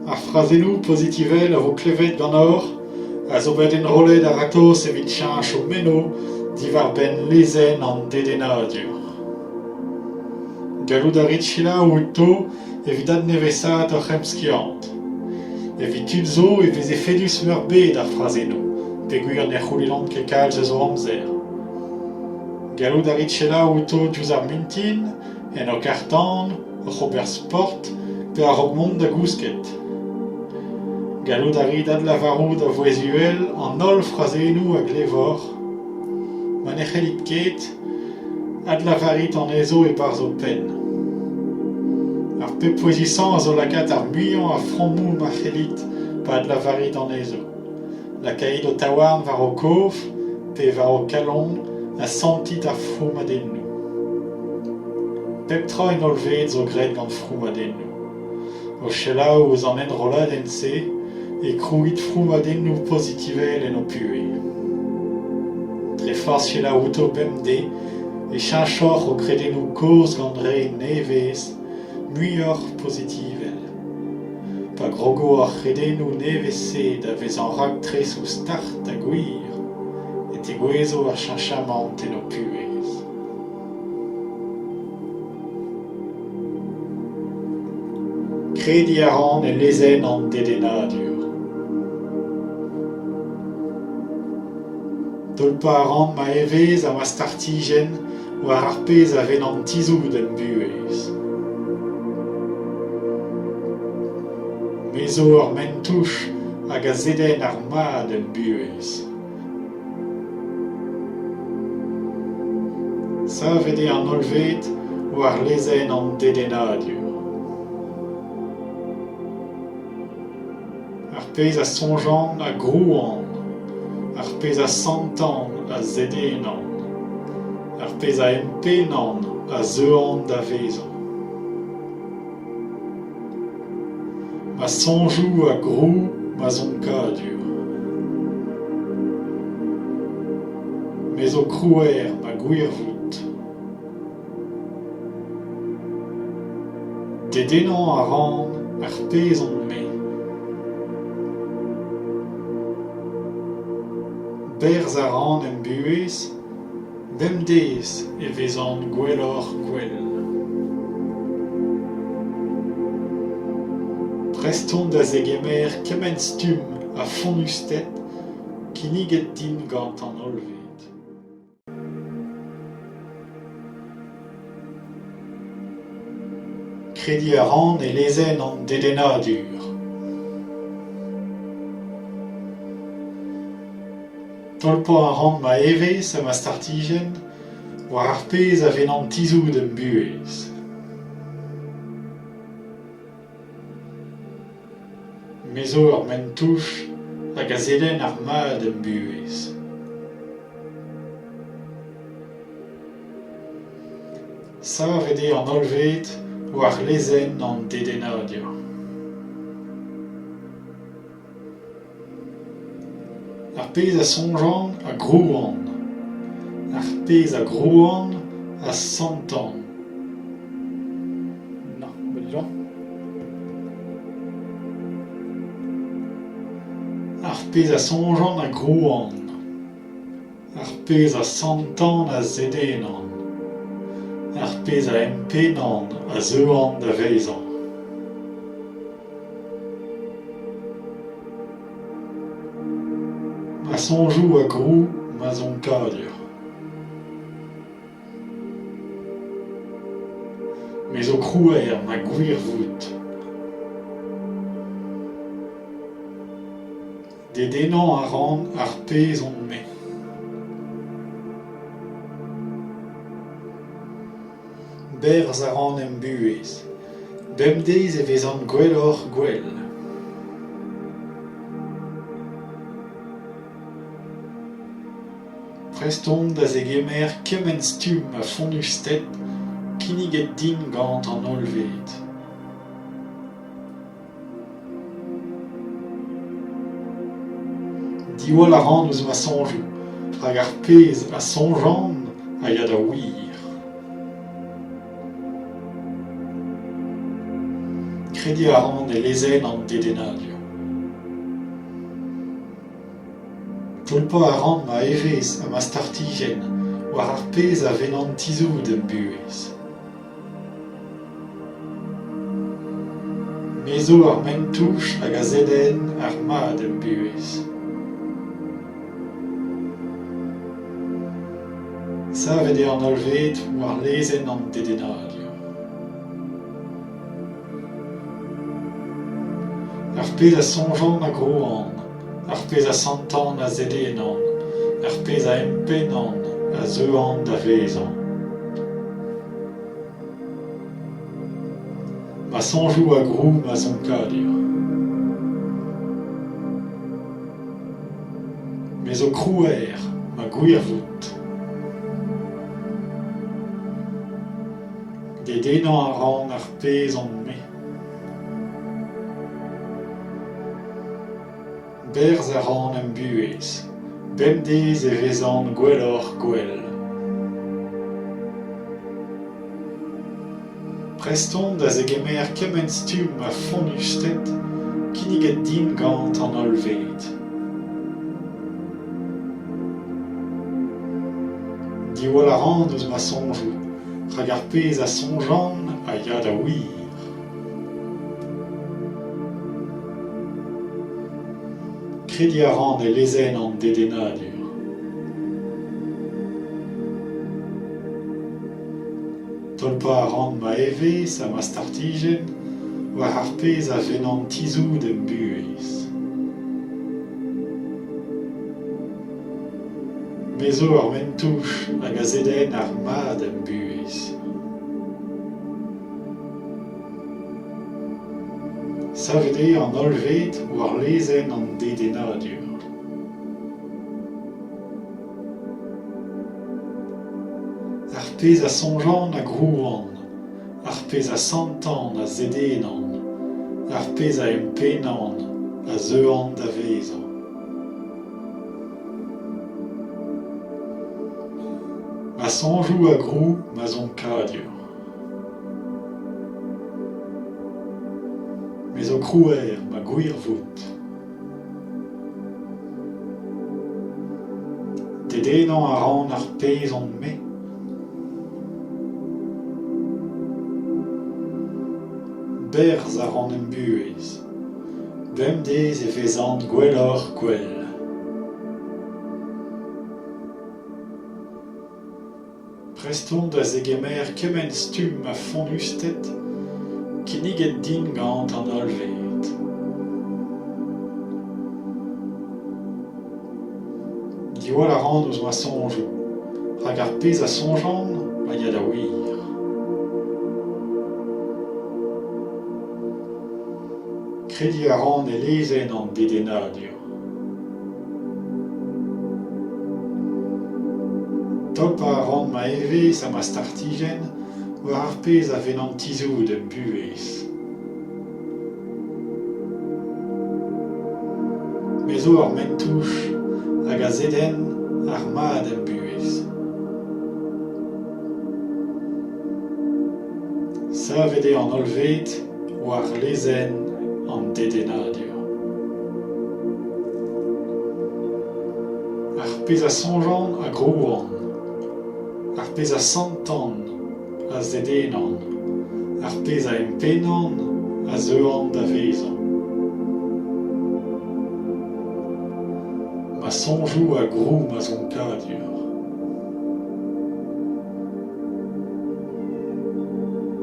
Ar frazennoù pozitivel a vo klevet ganeoc'h a zo bet enrollet a-ratozh evit cheñch ho meno diwar-benn lezenn an dedennadur. Gallout a rit selaou outo evit adnevesaat hoc'h emskiant. Evit tud zo e vez efedus-meurbet ar frazennoù peogwir ne c'houlennont ket kalz eus o amzer. Gallout a rit selaou outo diouzh ar mintin, en ho karr-tan, oc'h ober sport pe a-raok mont da gousket. Gallout a rit adlavarout a vouezh uhel an holl frazennoù a glevoc'h. Ma ne c'hellit ket, adlavarit anezho e-barzh ho penn. Ar pep pouezusañ a zo lakaat ar muiañ a fromoù ma c'hellit pa adlavarit anezho. Lakait ho taouarn war ho kof pe war ho kalon ha sentit ar froumadennoù. Pep tra en hollved zo graet gant froumadennoù. O selaou ouzh an enrolladenn-se e krouit froumadennoù pozitivel en ho puhez. Dre forzh selaou outo bemdez e cheñchoc'h ho kredennoù kozh gant re nevez, muioc'h pozitivel. Pa grogo ar c'hredennoù nevez-se da vezañ raktresoù start ha gwir e tegouezho ar cheñchamant en ho puhez. Krediñ a ran e lezenn an dedennadur. Tolpañ a ran ma evezh ha ma startijenn war ar pezh a vennan tizhout em buhez. Me zo ur maen-touch hag a zedenn ar mad em buhez. Savet eo an hollved war lezenn an dedennadur. Ar pezh a soñjan a grouan, ar pezh a santan a zedennan, ar pezh a empennan a zeuan da vezañ. Ma soñjoù a grou ma zonkadur. Me zo krouer ma gwirvoud. Dedennañ a ran ar pezh on-me. Berzh a ran em buhez, bemdez e vezan gwelloc'h-gwell. Prest on da zegemer kement stumm a fonnusted kinniget din gant an hollved. Krediñ a ran e lezenn an dedennadur. Tolpañ a ran ma evezh ha ma startijenn war ar pezh a vennan tizhout em buhez. Me zo ur maen-touch hag a zedenn ar mad em buhez. Savet eo an hollved war lezenn an dedennadur. Ar pezh a soñjan a grouan, ar pezh a grouan a santan. Ar pezh a soñjan a grouan, ar pezh a santan a zedennan, ar pezh a empennan a zeuan da vezañ. Ma soñjoù a grou ma zonkadur. Me zo krouer ma gwirvoud. Dedennañ a ran ar pezh on-me. Berzh a ran em buhez. Bemdez e vezan gwelloc'h-gwell. Prest on da zegemer kement stumm a fonnusted kinniget din gant an hollved. Diwall a ran ouzh ma soñjoù rak ar pezh a soñjan a ya da wir. Krediñ a ran e lezenn an dedennadur. Tolpañ a ran ma evezh ha ma startijenn war ar pezh a vennan tizhout em buhez. Me zo ur maen-touch hag a zedenn ar mad em buhez. Savet eo an hollved war lezenn an dedennadur. Ar pezh a soñjan a grouan, ar pezh a santan a zedennan, ar pezh a empennan a zeuan da vezañ. Ma soñjoù a grou ma zonkadur. Me zo krouer ma gwirvoud. Dedennañ a ran ar pezh on-me. Berzh a ran em buhez. Bemdez e vezan gwelloc'h-gwell. Prest on da zegemer kement stumm a fonnusted kinniget din gant an hollved. Diwall a ran eus ma soñjoù rak ar pezh a soñjan a ya da wir. Krediñ a ran e lezenn an dedennadur. Tolpañ a ran ma evezh ha ma startijenn war ar pezh a vennan tizhout em buhez. Me zo ur maen-touch hag a zedenn ar mad em buhez. Savet eo an hollved war lezenn an dedennadur. Ar pezh a soñjan a grouan, ar pezh a santan a zedennan, ar pezh a empennan a zeuan da vezañ. Ma soñjoù a grou ma zonkadur. Me zo krouer ma gwirvoud. Dedennañ a ran ar pezh on-me. Berzh a ran em buhez. Bemdez e vezan gwelloc'h-gwell. Prest on da zegemer kement stumm a fonnusted kinniget din gant an hollved. Diwall a ran ouzh ma soñjoù, rak ar pezh a soñjan a ya da wir. Krediñ a ran e lezenn an dedennadur. Tolpañ a ran ma evezh ha ma startijenn war ar pezh a vennan tizhout em buhez. Me zo ur maen-touch hag a zedenn ar mad em buhez. Savet eo an hollved war lezenn an dedennadur. Ar pezh a soñjan a grouan, ar pezh a santan a zedennan, ar pezh a empennan a zeuan da vezañ. Ma soñjoù a grou ma zonkadur.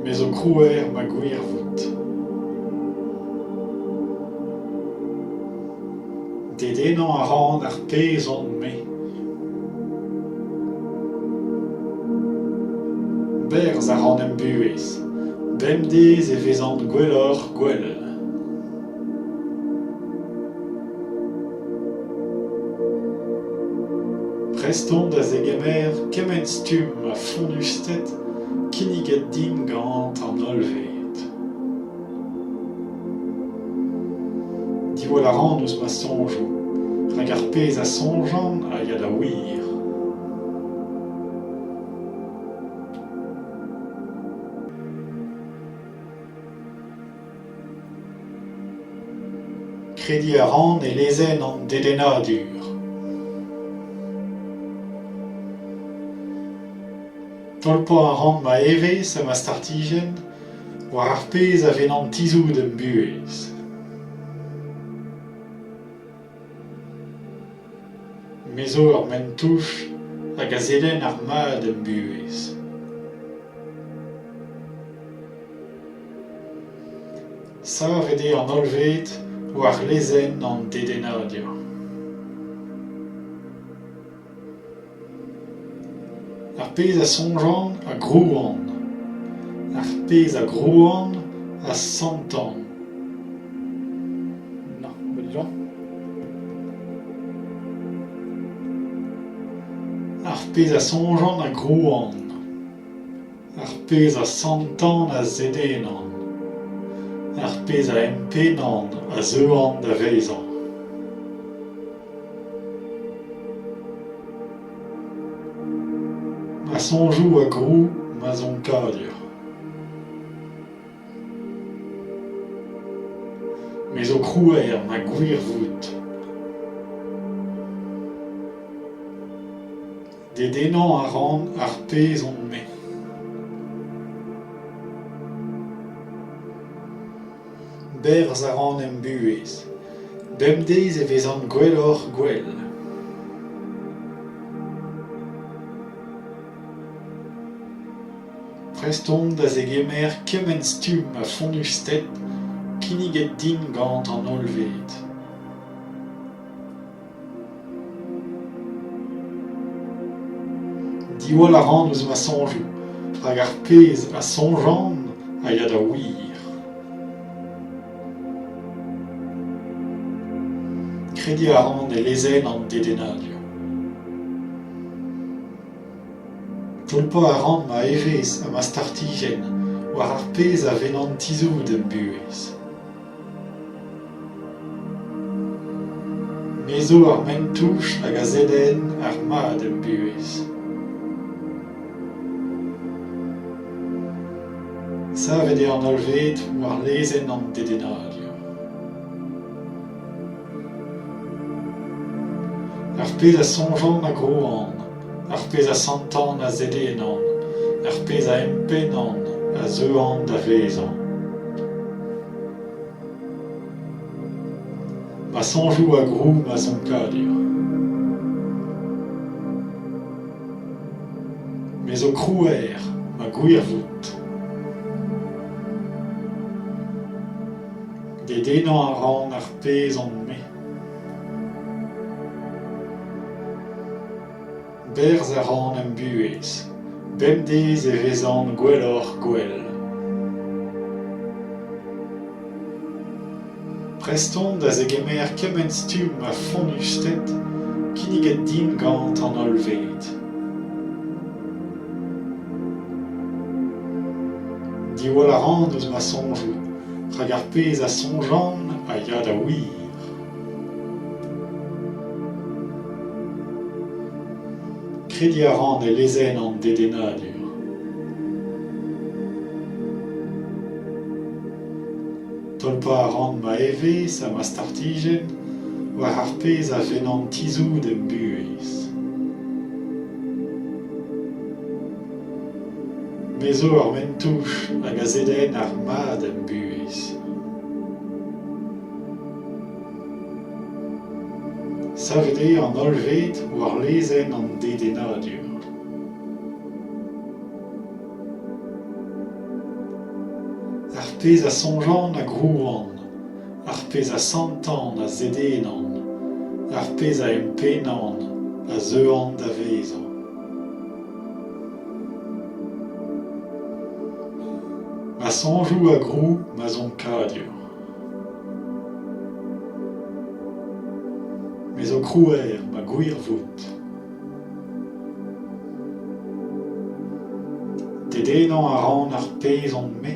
Me zo krouer ma gwirvoud. Dedennañ a ran ar pezh on-me. Berzh a ran em buhez. Bemdez e vezan gwelloc'h-gwell. Prest on da zegemer kement stumm a fonnusted kinniget din gant an hollved. Diwall a ran ouzh ma soñjoù, rak ar pezh a soñjan a ya da wir. Krediñ a ran e lezenn an dedennadur. Tolpañ a ran ma evezh ha ma startijenn war ar pezh a vennan tizhout em buhez. Me zo ur maen-touch hag a zedenn ar mad em buhez. Savet eo an hollved war lezenn an dedennadur. Ar pezh a soñjan a grouan, ar pezh a grouan a santan. Ar pezh a soñjan a grouan. Ar pezh a santan a zedennan. Ar pezh a empennan a zeuan da vezañ. Ma soñjoù a grou ma zonkadur. Me zo krouer ma gwirvoud. Dedennañ a ran ar pezh on-me. Berzh a ran em buhez. Bemdez e vezan gwelloc'h-gwell. Prest on da zegemer kement stumm a fonnusted kinniget din gant an hollved. Diwall a ran ouzh ma soñjoù rak ar pezh a soñjan a ya da wir. Krediñ a ran e lezenn an dedennadur. Tolpañ a ran ma evezh ha ma startijenn war ar pezh a vennan tizhout em buhez. Me zo ur maen-touch hag a zedenn ar mad em buhez. Savet eo an hollved war lezenn an dedennadur. Ar pezh a soñjan a grouan, ar pezh a santan a zedennan, ar pezh a empennan a zeuan da vezañ. Ma soñjoù a grou ma zonkadur. Me zo krouer ma gwirvoud. Dedennañ a ran ar pezh on-me. Berzh a ran em buhez. Bemdez e vezan gwelloc'h-gwell. Prest on da zegemer kement stumm a fonnusted kinniget din gant an hollved. Diwall a ran ouzh ma soñjoù rak ar pezh a soñjan a ya da wir. Krediñ a ran e lezenn an dedennadur. Tolpañ a ran ma evezh ha ma startijenn war ar pezh a vennan tizhout em buhez. Me zo ur maen-touch hag a zedenn ar mad em buhez. Savet eo an hollved war lezenn an dedennadur. Ar pezh a soñjan a grouan, ar pezh a santan a zedennan, ar pezh a empennan a zeuan da vezañ. Ma soñjoù a grou ma zonkadur. Me zo krouer ma gwirvoud. Dedennañ a ran ar pezh on-me.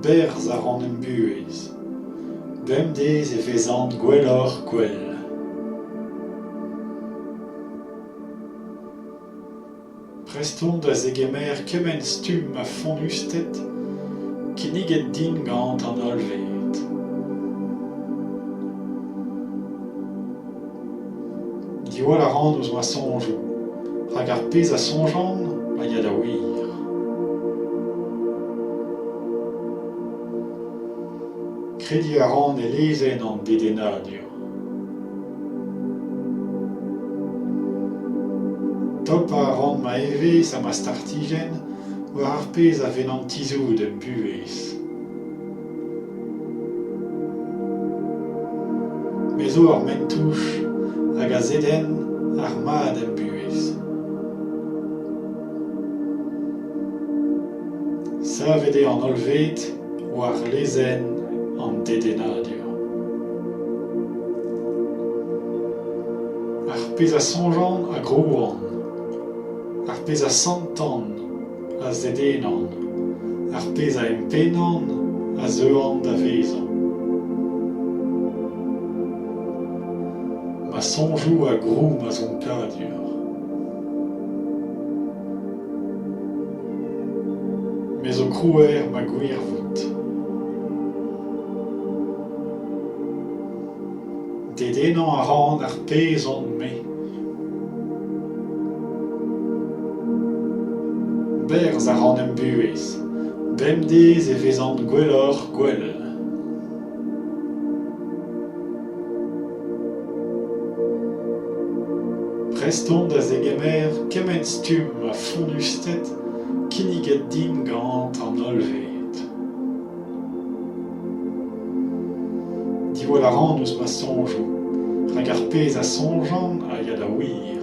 Berzh a ran em buhez. Bemdez e vezan gwelloc'h-gwell. Prest on da zegemer kement stumm a fonnusted Kinniget din gant an hollved. Diwall a ran ouzh ma soñjoù, rak ar pezh a soñjan a ya da wir. Krediñ a ran e lezenn an dedennadur. Tolpañ a ran ma evezh ha ma startijenn war ar pezh a vennan tizhout em buhez. Me zo ur maen-touch hag a zedenn ar mad em buhez. Savet eo an hollved war lezenn an dedennadur. Ar pezh a soñjan a grouan, ar pezh a santan a zedennan, ar pezh a empennan a zeuan da vezañ. Ma soñjoù a grou ma zonkadur. Me zo krouer ma gwirvoud. Dedennañ a ran ar pezh on-me. Berzh a ran em buhez. Bemdez e vezan gwelloc'h-gwell. Prest on da zegemer kement stumm a fonnusted kinniget din gant an hollved. Diwall a ran ouzh ma soñjoù, rak ar pezh a soñjan a ya da wir.